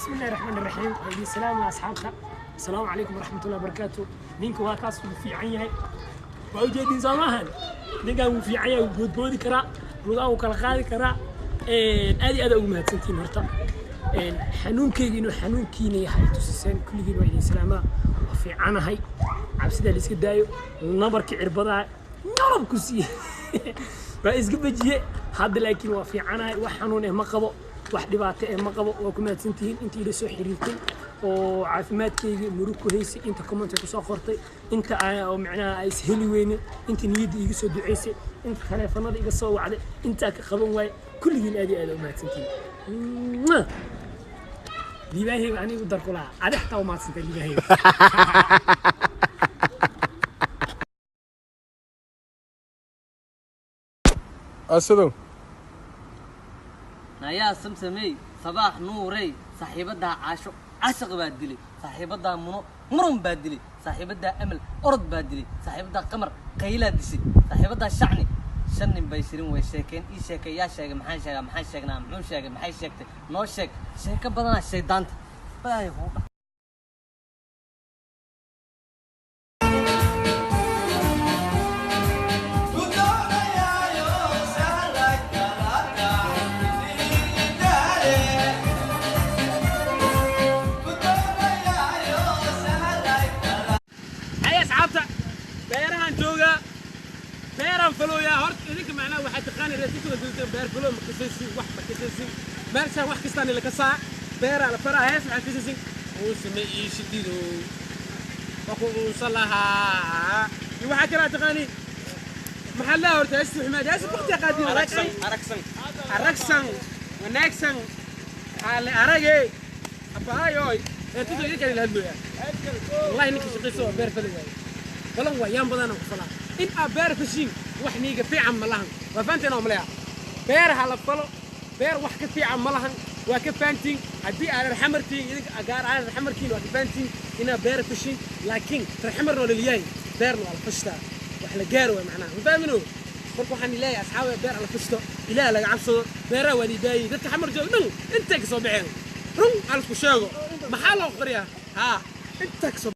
بسم الله الرحمن الرحيم. السلام asxaabta, asalaamu calaykum waraxmatullahi wabarakaatu. Ninka waa kaas, wuu fiican yahay, waa ujeedin soo maahan? Ninkan wuu fiican yahay, wuu boodboodi karaa, lugaha wuu kala qaadi karaa. Aad iyo aad ugu mahadsantihiin. Horta xanuunkeyga inuu xanuunkiina yahay tusiseen. Kulligiin waa idin salaamaa. Waa fiicanahay, cabsidaa la iska daayo. Nabarkii cirbadaha nolob ku siiye waa iska bejiye hadda, laakiin waa fiicanahay. Wax xanuun eh ma qabo, wax dhibaato eh ma qabo. Waa ku mahadsantihiin intii ila soo xiriirtay oo caafimaadkayga murug ku haysay, inta commentka kusoo qortay, inta oo macnaha ay isheli weyne, inta niyadda iiga soo duceysay, inta taleefanada iga soo wacday, intaa ka qaban waaye. Kulligiin aad iyo aad u mahadsantihiin. Liibaaheyga anigu darku lahaa, adi xataa u mahadsantay liibaaheyga. Asadow. Nayaa Samsamey, Sabaax Nuurey, saaxiibadaa Caasho cashaq baa dilay, saaxiibadaa Muno murun baa dilay, saaxiibadaa Amal orod baa dilay, saaxiibadaa Qamar qaylaa dishay, saaxiibadaa Shacni shan nin bay shirin way sheekeen. Ii sheekay, yaa sheegay? Maxaan sheegaa? Maxaan sheegnaa? Muxuu sheegay? Maxay sheegtay? Noo sheeg. Sheeko badanaa shaydaanta balaayo kugu dhac. Hay asxaabta, beerahan joogaa, beeraan falooyaa. Horta idinka macnaha waxaa taqaani reer joogteen beer falo ma kasaysin, wax ma kasaysin. Meeshaan wax kastaan ila kasaa, beeraa la faraa. Hees maxaa kasaysin? Uusame ii shidido waku uusa lahaa iyo waxaa kalaa taqaani maxaa laa. Horta heesti xumaad, heesti baktiya qaadin. Aragsan, aragsan, aragsan wanaagsan xaale aragey abaayoy. Reer idinka ila hadlooyaa. Wallahi ninka shaqayso oo beer fali waaye balan waa yaan badan ku falaa. In aa beer fashiin wax niiga fiican ma lahan, waa fahanteen oo maleya? Beer ha la falo, beer wax ka fiican ma lahan, waa ka fahantiin. Haddii aa reer Xamartiin idinka, gaar ahaan reer Xamarkiin, waa ka fahantiin inaa beer fashiin, laakiin reer Xamarna waa laliyahay, beerna waa la fashtaa, wax la gaaro waay macnaha, ma fahmino? Marka waxaan leeyahay asxaabta, beer la fashto, Ilaah laga cabsado, beeraha waa liidaayey. Dadka Xamar jooga dhan intay ka soo baxeen, run aan isku sheego, maxaa loo qoriyaa? Haa, inta ka soo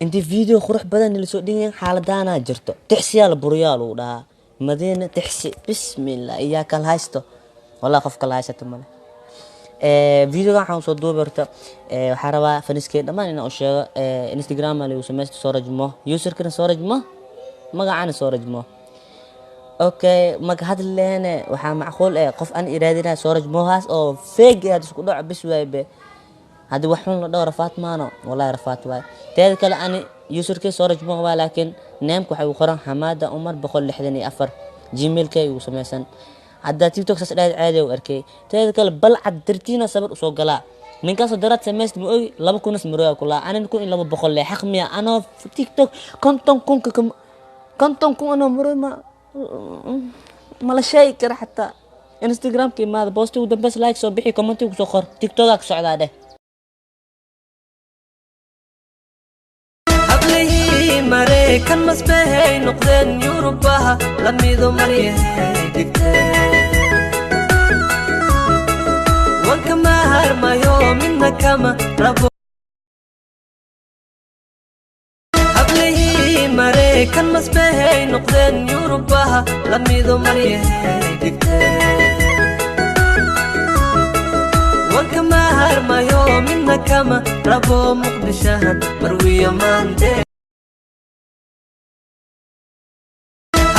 Intii video qurux badan lasoo dhigay xaaladaanaa jirto, tixsiyaa la buriyaa lagu dhahaa Madiina tixsi. Bismillah, iyaa kala haysto, wallah qof kala haysato male. Videogan waxaan usoo duubay horta waxaa rabaa faniskey dhammaan inaan u sheego Instagram lagu sameysto soo rajmo, userkana soo rajmo, magacana soo rajmo. Okay, maka hadleene waxaa macquul eh qof an iraadinaya soo rajmohaas oo fake aad isku dhaco bis waaybe. Haddii wax xun la dhaho, rafaad maano, wallahi rafaad waay. Teeda kale ani userkay soo rajmo waa, laakiin neemka waxay u qoran Xamaada Umar 164, Gmailkay ugu samaysan. Haddaa TikTok saas dhahayd caadi u arkay. Teeda kale balcad dartiina sabar usoo galaa ninkaasoo daraad samayst ma ogi 2000 marooya kulaa, anin 1200 le xaq miya? Anoo TikTok 50,000 50,000 anoo marooy ma mala sheegi kara. Xataa Instagramka imaada, boosti ugu dambeys like soo bixi, commenti kusoo qor, TikTokaa ka socdaa dheh. Hablihii Maraykan masbahay noqdeen, Yurubaha lamido maryahay dhigteen, wanka ma harmayo midna kama rabo. Hablihii Maraykan masbahay noqdeen, Yurubaha lamido maryahay dhigteen, wanka ma harmayo midna kama rabo, Muqdishahan marwiyo maante.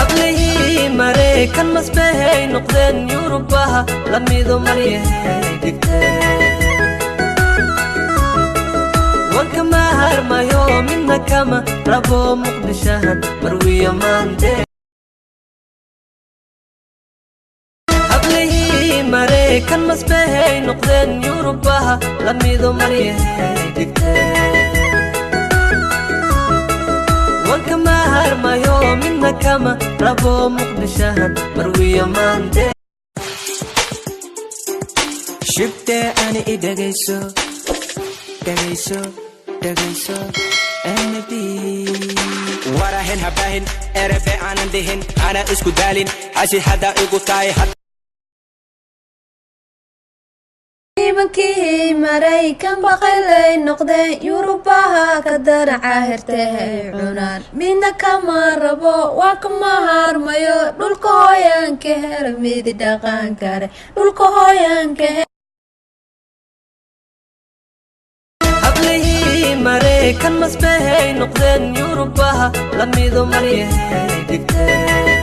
Hablihii Maraykan masbahay noqdeen, Yurubaha lamido maryahay dhigteen, wanka ma harmayo midna kama rabo, Muqdishahan marwiyo maante. Hablihii Maraykan masbahay noqdeen, Yurubaha lamido maryahay dhigteen, wanka ma harmayo midna kama rabo, Muqdishahan marwiyo maante. Shibtee ani i dhegayso, dhegayso, dhegayso. Warahin habahin erebe aanan dhihin ana isku daalin xashi hadda igu tahay. Nimankii Maraykan baqalay noqdeen, Yurubaha ka daraca hertehay cunaan, midna kama rabo, waa kama harmayo dhulka hooyanka hela midi dhaqan kare dhulka hooyanka. Hablihii Maraykan masbahay noqdeen, Yurubaha lamido maryahay dhigteen,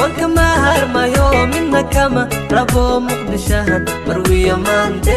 wanka ma harmayo, midna kama rabo, Muqdishahan marwiyo maante.